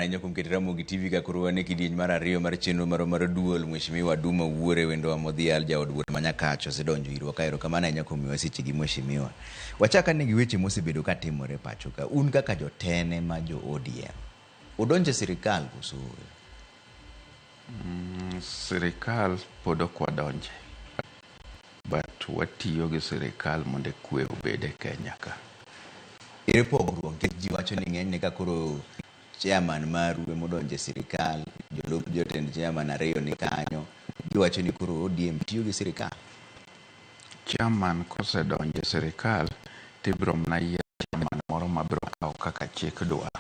Ahinya kuom keto Ramogi TV ka koro wan e kidieny mar ariyo mar chenro marwa mar duol. Mheshimiwa Duma Wuore wendo wa modhial jaod bura ma Nyakach osedonjo irwa ka. Erokamano ahinya kuom miyowa seche gi, mheshimiwa. Wachak ane gi weche mosebedo ka timore pacho ka. Un kaka jotene ma jo ODM, udonjo e sirikal koso ooyo? Sirikal pod ok wadonje, but watiyo gi sirikal mondo kwe obed e Kenya ka. Ere pogruok? Nikech ji wacho ni ng'enyne ka koro chairman maru emodonjo e sirikal, jolup jotend chairman ariyo ni kanyo, giwacho ni koro ODM tiyo gi sirikal. Chairman kosedonjo e sirikal, tibiro mana yiero chairman moro mabiro kawo kaka chik dwaro.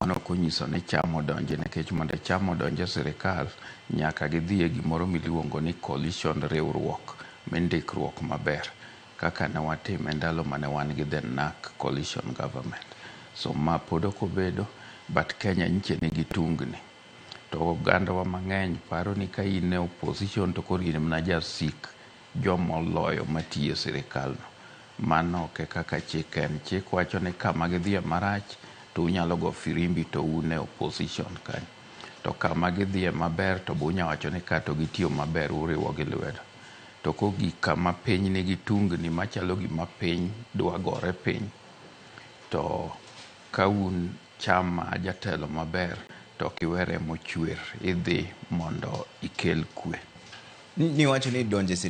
Mano ok onyiso ni chama odonje, nikech mondo chama odonj e sirikal, nyaka gidhi e gimoro miluongo ni coalition, riwruok mindikruok maber kaka ne watime ndalo mane wan gi the NARC coalition government. So ma pod ok obedo, but Kenya nyiche nigi tungni. To ogandawa mang'eny paro ni ka in e opposition to koro in mana jasik joma oloyo matiyo e sirikal no. Mano ok e kaka chik en. Chik wacho ni kama gidhiye marach to unyalo go firimbi to un e opposition kanyo. To kama gidhiye maber to be unya wacho ni ka to gitiyo maber, uriwo gi lwedo. To kogik kama piny nigi tungni machalo gima piny dwa gore piny, to ka un chama jatelo maber to ok iwe remo chwer, idhi mondo ikel kwe. Niwacho ni donjo e sirikal